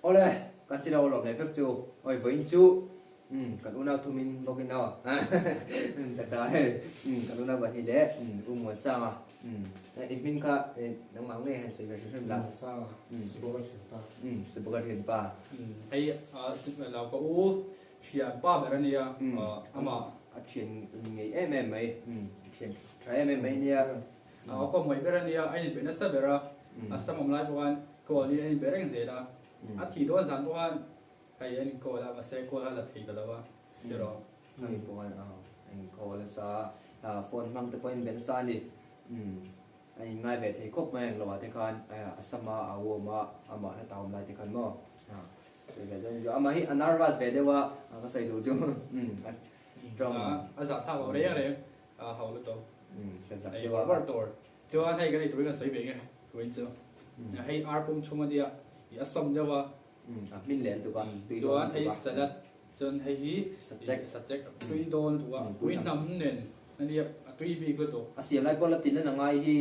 Awle, kan chi lo lawm leh vek chu. Awi vawiin chu umm kan unau thumin bawk in aw tak tak a hei umm kan unau pahnih leh umm U Muansanga umm i hming kha nangmah ngei han sawi ve hrim hrim la. Muansanga, Subuka thianpa. Umm Subuka thianpa. Umm hei lo ka u thianpa ber a nia amah. A thian ngei em em mai umm thian tha em em mai nia. A awm ngaih ber a nia, a inbe nasa ber a, a sam awm lai pawh khan call hi a inbe reng zel a, a thih dawn zan pawh khan hei a in call a, mahse call a la thei ta lo a, tiraw? Hei pawh khan a in call nasa a, phone hmang te pawh a inbe nasa a ni, a in ngai ve thei khawp mai ang lo ah te khan a sam a a awm a, amah hla ta awm lai te khan maw sawi ve zawng chu amah hi a nervous ve deuh a, ka sawi duh chu a tawng. A zahthlak lo reng reng. A ho lutuk. Ka zak Ei deuh a. var var tur. Chuan hei kan ei turin kan sawi ve nge tuin chu. Hei ar pum chhung a nia i a sawm deuh a. A hmin leh lutuk a, tui dawn Chuan hei lutuk a. salad, chuan hei hi Sachek. sachek a tui dawn lutuk a. Pui hnam nen a nia a tui bik lutuk. A siam lai pawh la tin a ngai hi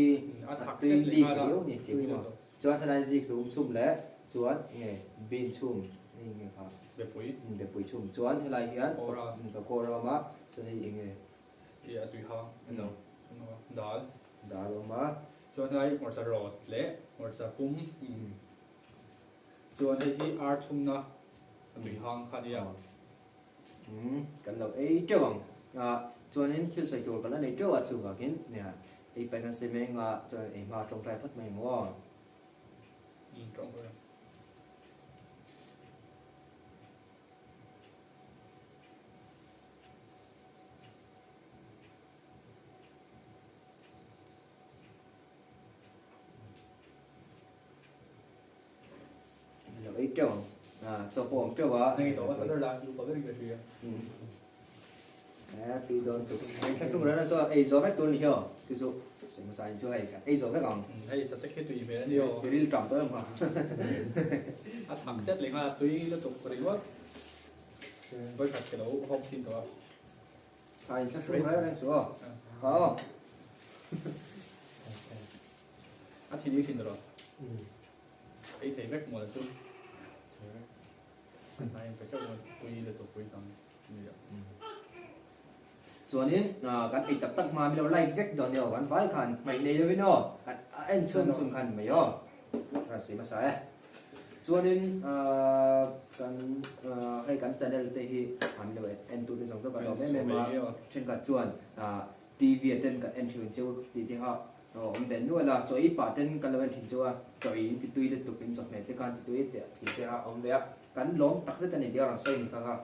A a thak tui set leh bik nghal a, riau ni tui tih maw. lutuk. Chuan helai zikhlum chhum leh chuan nge bean chhum hei nge kha. Bepui. Bepui chhum. Chuan helai hian Pakora. Pakora a awm a, chuan hei enge. Tih a tui hang en lo dal. Dal awm a. Chuan helai hmawrhcha rawt leh hmawrhcha pum chuan hei hi ar chhumna a tui hang kha nia. Kan lo ei teuh ang. Chuanin thil sawi tur kan la nei teuh a chuvangin ei paih kan sawi mai anga chuan ei hma tawngtai phawt mai ang aw. Tawngtai. Lo ei teuh ang. Ah, chaw pawh awm teuh a. Nei tawh a salad la duh pawh ber in ka hria. Eh, tui dawn tuk. Hei thla chung reng reng saw ei zawh vek tur ni hiaw. Chu chu sawi hmasa in chu hei kan ei zawh vek ang. Hei sachek hi tui hmel a ni aw. Ril tam tawh em kha. A thak set leh nghal a tui lutuk ringawt. Vawikhat ka lo hawk thin tawh a. Tha in thlahrung reng reng suh aw. Kha aw. A thi ni thin rawh. Ei thei vek mawl chu. A in pe teuh maw tui lutuk pui tam nia. Chuanin kan ei tak tak hma mi lo like vek dawn nia kan vai khan hmaih nei lovin aw kan a en chhun chhun khan mai aw. Ka sawi hmasa e. Chuanin kan hei kan channel te hi an lo en tute zawng zawng kan awm em em a, thenkhat chuan TV ah ten kan en thin cheu tih te kha awm ve nual a, chaw ei pah ten kan lo en thin cheu a, chaw ei in ti tui lutuk in chawhmeh te khan ti tui tih te a awm ve a, kan lawm tak zet a ni tih a rawn sawi ni kha kha.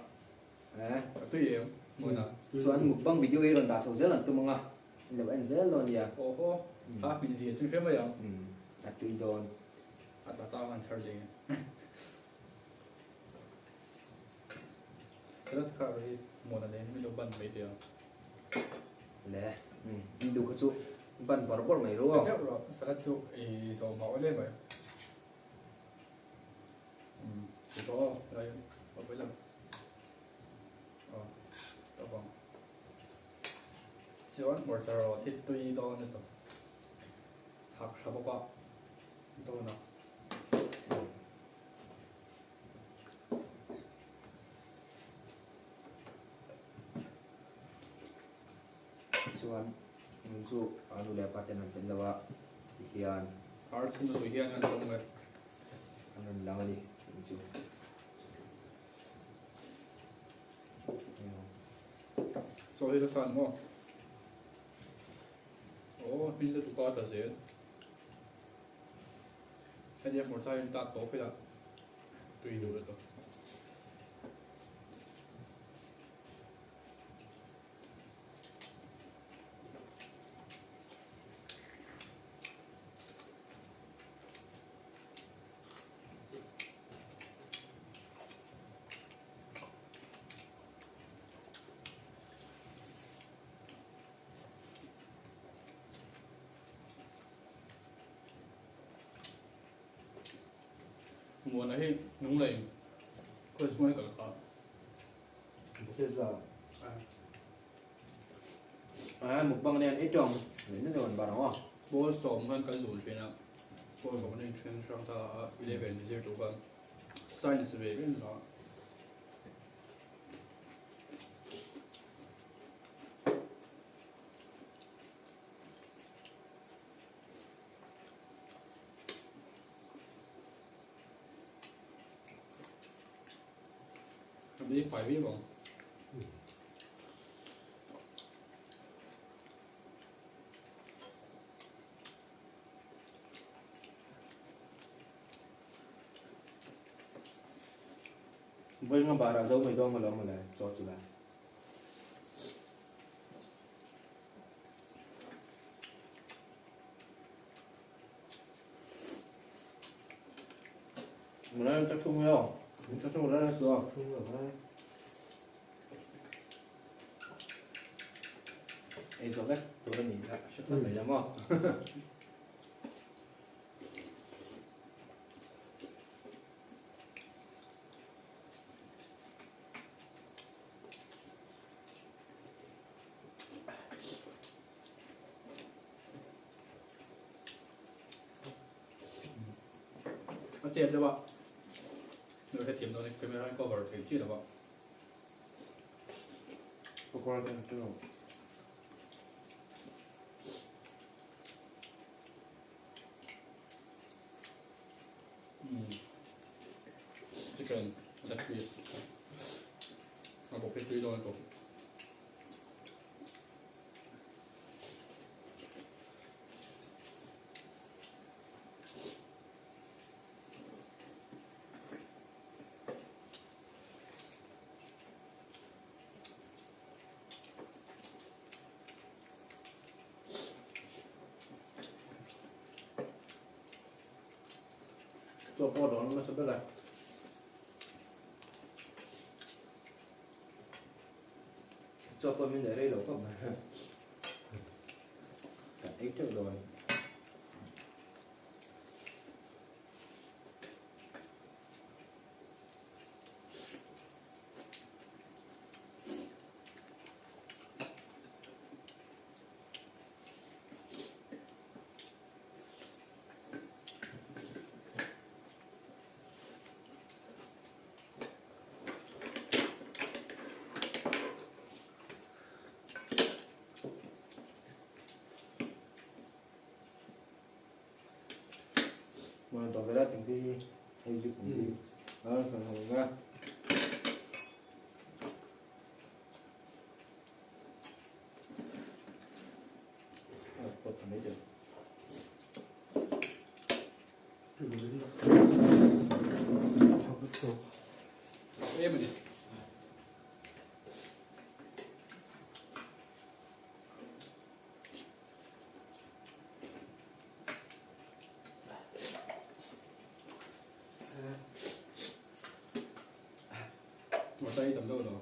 Ka tui em hmun a. Chuan mukbang video hi rawn dah chho zel an tum ang a, in lo en zel dawn nia. Aw haw, a hmin zia chu hre mai ang. A tui dawn. A tla ta an chhar leh nge. Salad kha hi muan a leng mi lo ban mai teh ang. Le, in duh kha chu ban bawrh bawrh mai ru aw. Deuh rawh, salad chu ei zawh mah awle mai. Ti pawh aw, helai a pawi lo. Aw, tawp ang. Chuan hmawrcha rawt hi tui dawn lutuk. Thak tha bawk a. Dawn a. Chuan nun chu a nu leh pa ten an tel lo a ti hian Ar chhung tui hian an tawng e. An rawn lang a ni tih chu. Chaw hi ka san maw? Aw hmin lutuk a ta zel. Hetiang hmawrcha hian tak tawp ila tui duh lutuk. Muana hi nung lei khawi chhunga hi kal kha. Bethesda. Ah mukbang nen ei tawng nen na zawn bar ang aw. Pawl sawm khan kal dun thin a, pawl sawm an inthen hrang ta a, 11 zir tur khan. Science ve reng la. A bi fai viau ang. Vawiin a barah zo mai dawn alawm mawle chaw chu le. Mawle ka thung eo, ka thung reng reng chu. Thung lo e. Ei zawh vek tur a ni a, hre ta mai la maw. A chet deuh a, nu hrethiam dawn in camera in cover thei chi lo a. Pakora te ka lo. Chicken leg piece a bawk hi tui dawn lutuk. Chaw pawh dawn nasa ber a. Chaw pawh min daih rei lo khawp mai. Kan ei teuh dawn. Mà tỏ về đó thì cái hay gì cũng đi đó là hồng ra Em a ni. Masa i tam deuh lo.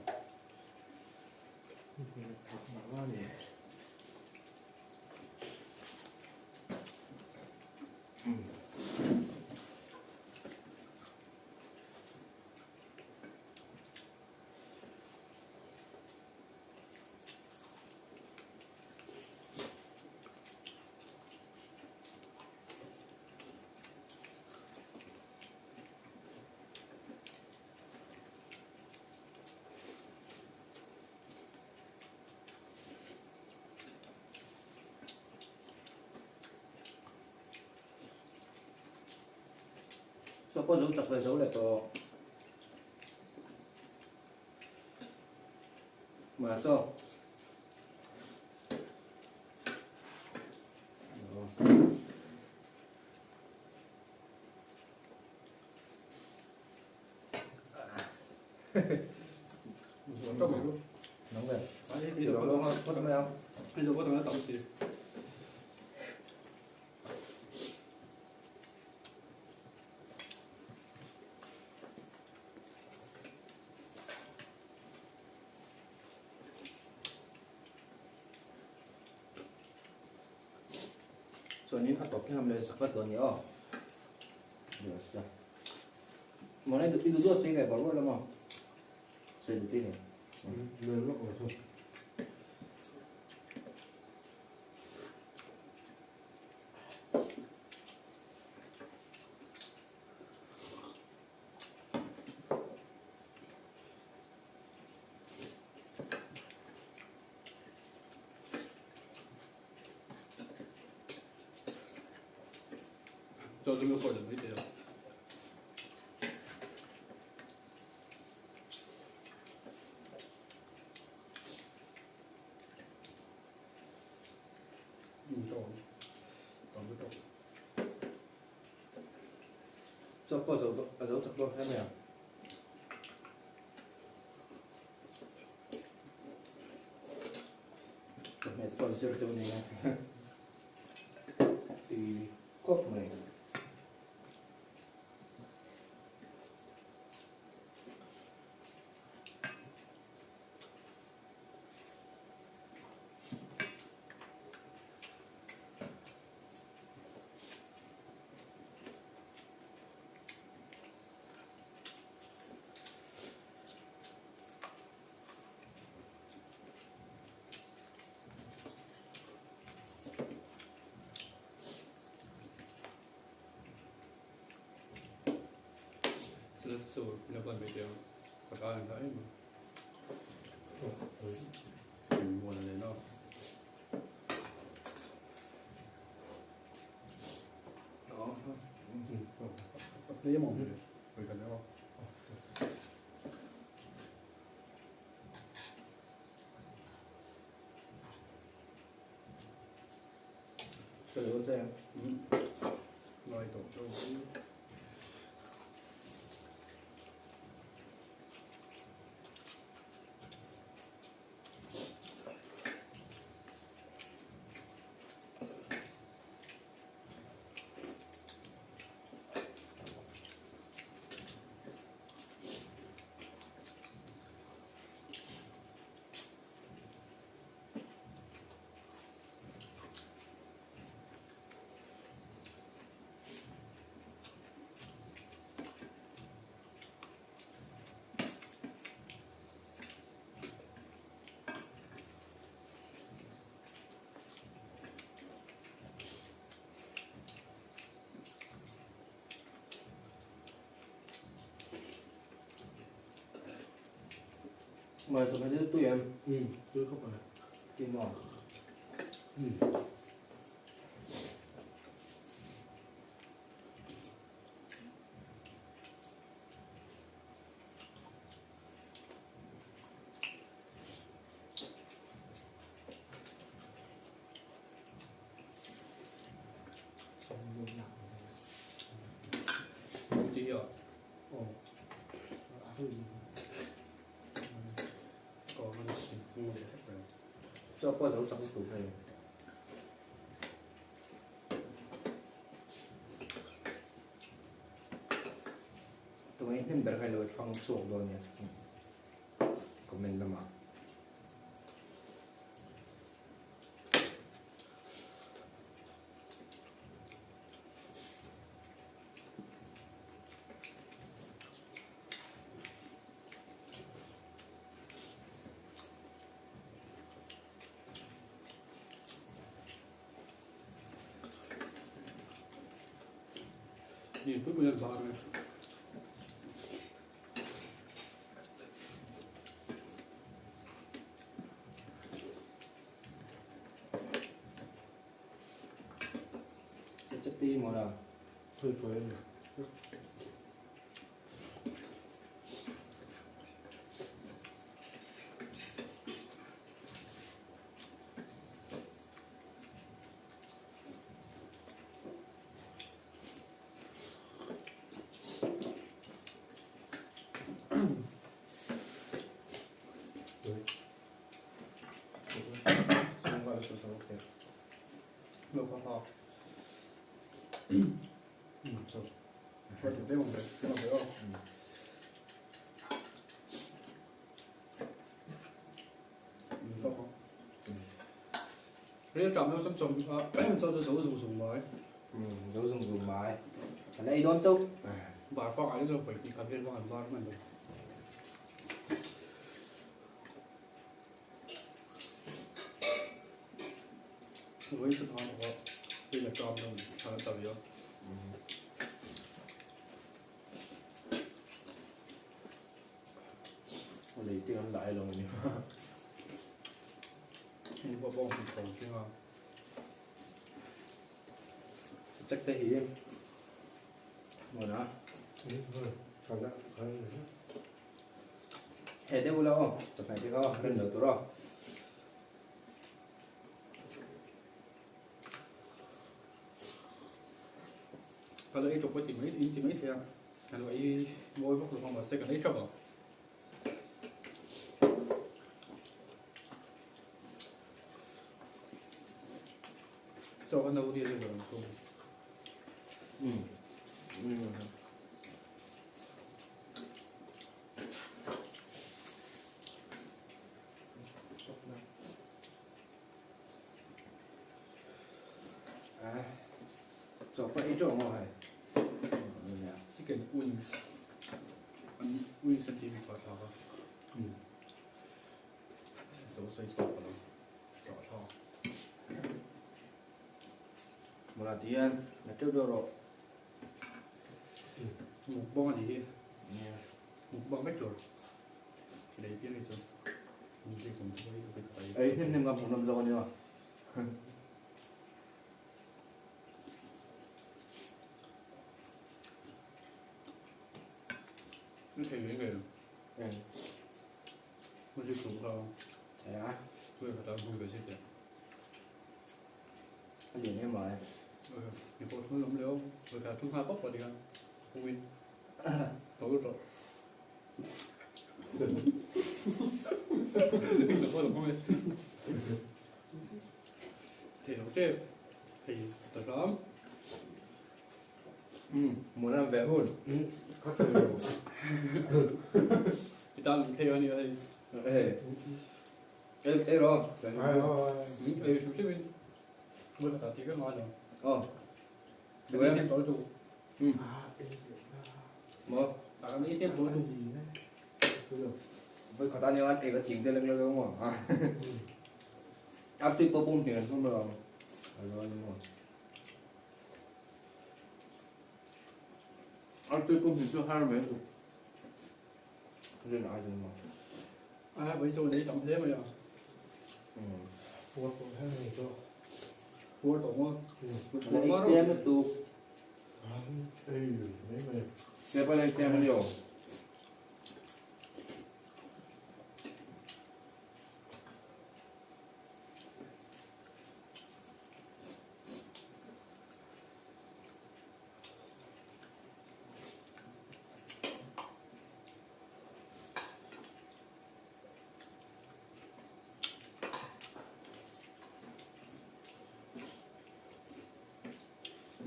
Chaw pawh zo chak ve zo leh tawh. Mah chaw. Nóng về. Bây giờ có thằng nó tắm gì? Chuanin a tawp hian leh sak vek dawn ni aw. Yes. Mawni i duh duh a sei ve bawrh bawrh lo maw? Sei duh tih ni. Lel lawk lo chu. Chaw chu pawh la mai thei a. Chaw pawh zo a zo chak dawn hle mai a. Chawhmeh te pawh zir deuh nia. Tui khawp mai. Mời chụp hình tui em. Ừ, tui không phải. Tui mò. Ừ. Chaw pawh zo chak lutuk hei. Tungai hnem ber kha ilo thlang chhuak dawn nia comment lamah. Chapati maw la? Hei fai. Zo zung zung mai. Kan ei dawn chauh. Lei te kan lai lo ni. Check te hi. Mawna. He deuh ula aw, chawhmeh te kha rin loh tur aw. Ka lo ei tawp ti mai in ti mai thei a, ka lo ei mawi vak lo a mahse kan ei tha vang. Chaw ka no ri a ni lo ang chu. Chaw pawh ei teuh ang aw hei. Chicken wings an wings an tih mi kha a thlak a. Zo sawi chhuak ka lo. Chaw a thlak. Mawla ti hian la teuh deuh rawh. Mukbang a nih hi. Mukbang vek tur. Lei piang hi chu. Ei hnem hnem ka hmuh nawm zawk a nia. Ni thei ve ve. Mo ji tum ka. Thei a. Tui ka ta hui ve si te. A lian em mai. Ni pawh thun awm leo. Voi khat thu nghal pawp pawh tikhan. Pungin. Tho tawh. Thei lo tep. Thei ta hram. Mun an ve hun. I tan an thei a nia hei. Hei. Ei ei rawh. Ei hrim hrim in. Mun a ta ti ka ngai lo. Aw. Duh em? Maw? Voi khat a nia ei ka ching te lek lek maw? A tui pawh pum hnih an thum lo. A lo ani maw? A tui pum hnih chu har mai duh. Rin ai chu maw? A voi chu nei tam hle mai a. Puar tawh heng ni chu. Puar tawh maw? La ei tlem lutuk. Ei mai mai. Ke pawh la ei tlem a ni aw.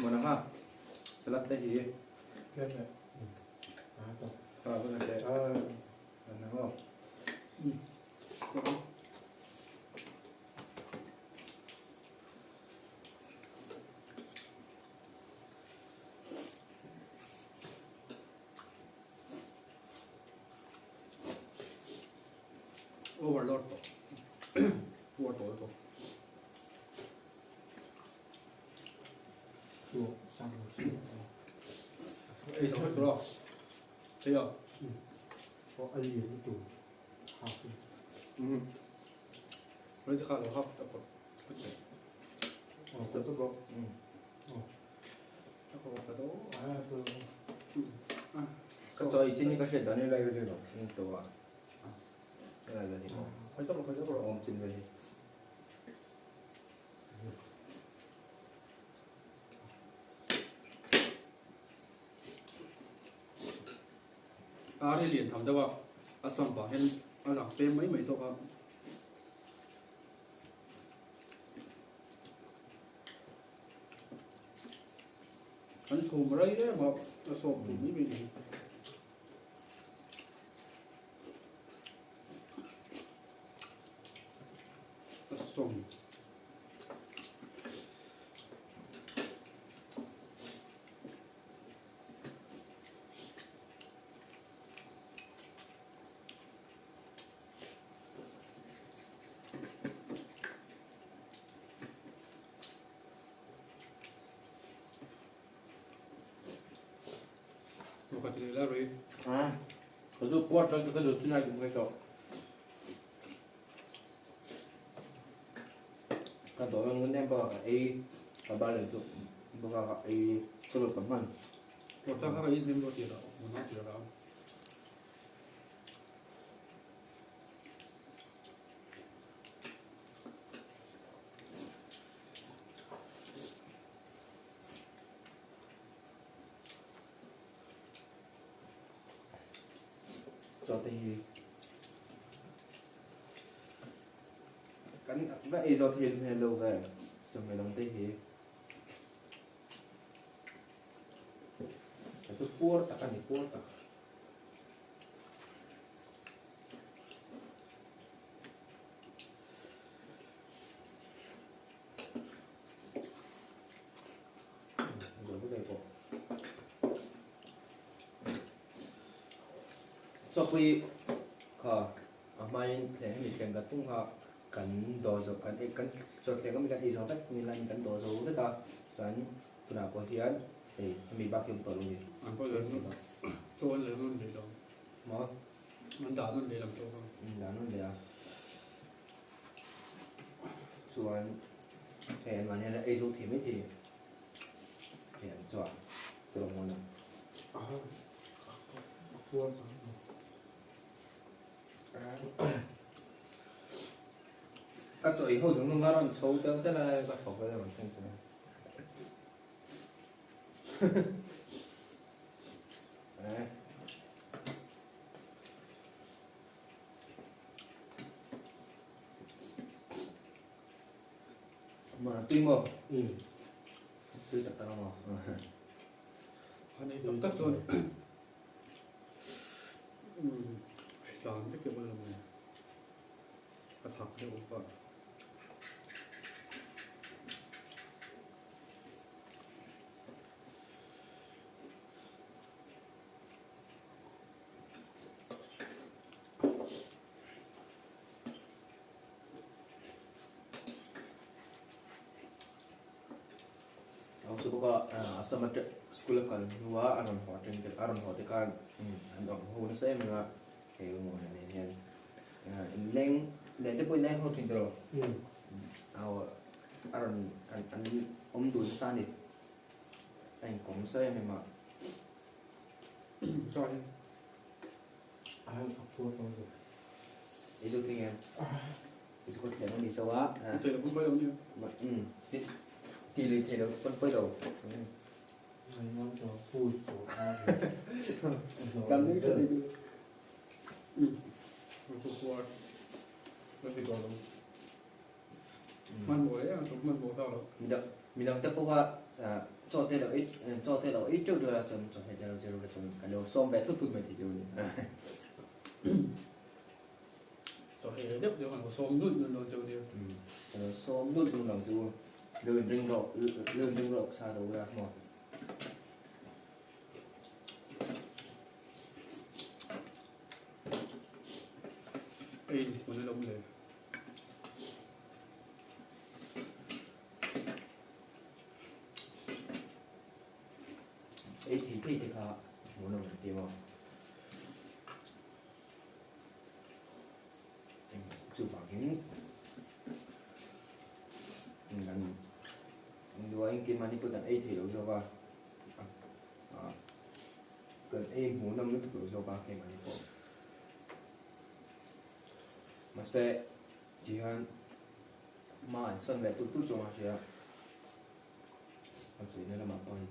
Mawna kha salad te hi Tlem leh a tawp. A hun a teh. An ho. Overload tawh. Puar tawh tawh. Ei zo vek rawh. Ei a. Rei te kha lo hap ta pawh. Ka chaw ei chin hi ka hriat dan hi lai vel hi lo thleng tawh a. Lai vel hi maw? Awm chin vel hi. Ar hi lian tham deuh a, a sam pah hian a lang pem mai mai zawk a. An chhum rei em a, a sawm tur mai mai ni. A sawm. Ka zu puar chuan ka zu chin ai tum kai tawh. Ka dawr a ngun em bawk a ka ei ka bar leh chu bawk a ka ei chawlh ka hman. Hmarcha kha ka in hnem rawh tih lah hmun a tih lah. Chaw te hi kan va ei zawt hel hmel lo ve chawhmeh dang te hi a chu puar tak a ni puar tak. Chawpui kha a hmain thleng hemi thleng kan tung kha kan dawh zawh kan ei kan chaw thleng ami kan ei zawh vek ni laiin kan dawh zo vek a chuan tunah pawh hian hei hemi bak hi awm tawh lo ni. An pawh leh chaw an leh nawn leh lo. Maw? An dah nawn leh lam chaw kha. An dah nawn leh a. Chuan hei an mahni hian ei zo thei mai thei hei an chuan tawng a. Ka chaw ei ho zawng zawng a rawn chho tel tel a ka thawk vel a rawn thleng thei a. Mà tui maw? Ừ. Tui tak tak a maw? A nei tak tak chuan hritlan vek deuh a lo ni. A thak deuh bawk a. Hausa bawk a Assam atang school a kal hnua a rawn haw atang a rawn haw te khan an awm ho nasa em em a hei maw nen hian inleng len te pawh inleng ho thin tawh a rawn an awm dun nasa a ni a inkawm nasa em em a. Midang te pawh kha chaw te lo ei chaw te lo ei teuh teuh la chuan chawhmeh te lo zir ula chuan kan lo sawm ve thut thut mai thei chu a ni. Chawhmeh deuh deuh kan lo sawm nulh nulh dawn chu a nia. Kan lo sawm nulh nulh ang chu lo inring rawh lo inring rawh sa lo ula maw. Ei hmun a lo awm le. Ei thei thei te kha hmuh nawm an ti maw? Chuvangin kan duain keimahni pawh kan ei thei lo zawk a, kan ei hmuh nawm lutuk lo zawk a keimahni pawh. Mahse tihian hma an sawn ve tuk tuk chuang a hria a chuina lamah pawn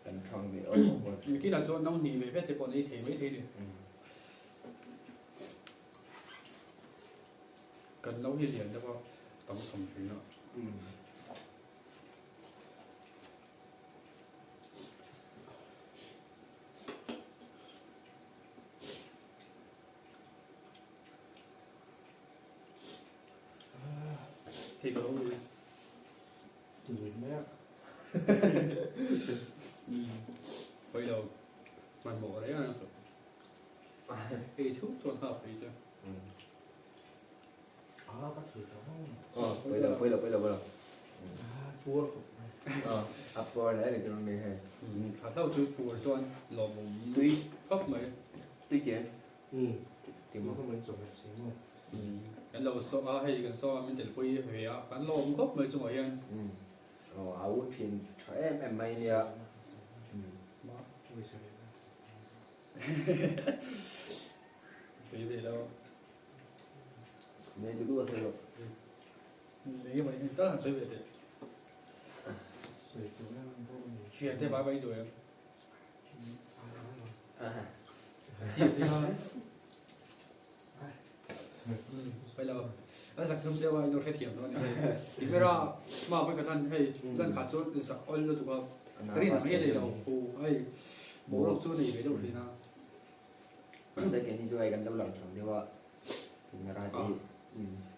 kan thang ve awk awk bawk. Nikinah chuan nang hnih ve vet te pawh an ei thei mai thei ni. Kan lo hi lian deuh a tam tham thin a. Thei ka lo ni. Tui mai a. Hawi lo. Hmanhmawh reng a nasa. Ei chhuk chuan hak phei chu. A ka thei ta ngawt mai. Aw, pawi lo, pawi lo, pawi lo, pawi lo. A puar khawp mai. Aw, a puar hle a ni tur ni hei. Tha hlauh chu puar chuan lawmawm Tui. khawp mai. Tui tiang. Umm. Ti maw? Ka min chawhmeh si maw? Umm. Kan lo saw a, hei kan saw a min telpui ve a, kan lawm khawp mai chungah hian. Umm. Aw, a u thin tha em em mai nia. Umm. Pawisa leh nan sak Sawi ve lo. Nei duh duh a thei lo. Enge mawni hei tal han sawi ve teh. Sawi tur em em pawh a ni. Thian te bai bai duh em? Thian te kha. Pai lo. A zak zum deuh a ilo hrethiam lo a ni hei. Ti ber a hma pawh ka tan hei lan kha chuan zak awl lutuk a. Rin ang hi a nei lo hu hei boruak chu a nei ve deuh thin a. Mahse keini chu hei kan lo lang thang deuh a camera te hi.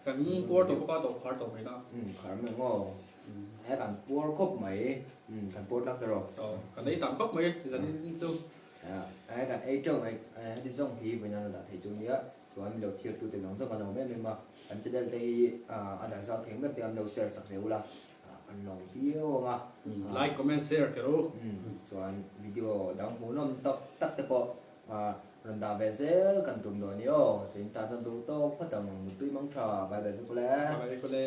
Kan puar tawh bawk a tawh khar tawh mai la. Khar mai ang aw. He kan puar khawp mai. Kan puar tlak erawh. Aw kan ei tam khawp mai zanin chu. He kan ei teuh mai heti zawng hi vawiin an la dah thei chu nia chuan milo thiar tute zawng zawng kan awm em em a kan channel te hi a dar zau thei ber te an lo share sak zel ula an lawm viau ang a. Like comment share kher u. Chuan video dang hmuhnawm tak tak te pawh rawn dah ve zel kan tum dawn i aw. Sawi in tan chuan duh tawk phawt ang mutui mang tha bye bye vek ule. Bye bye vek ule.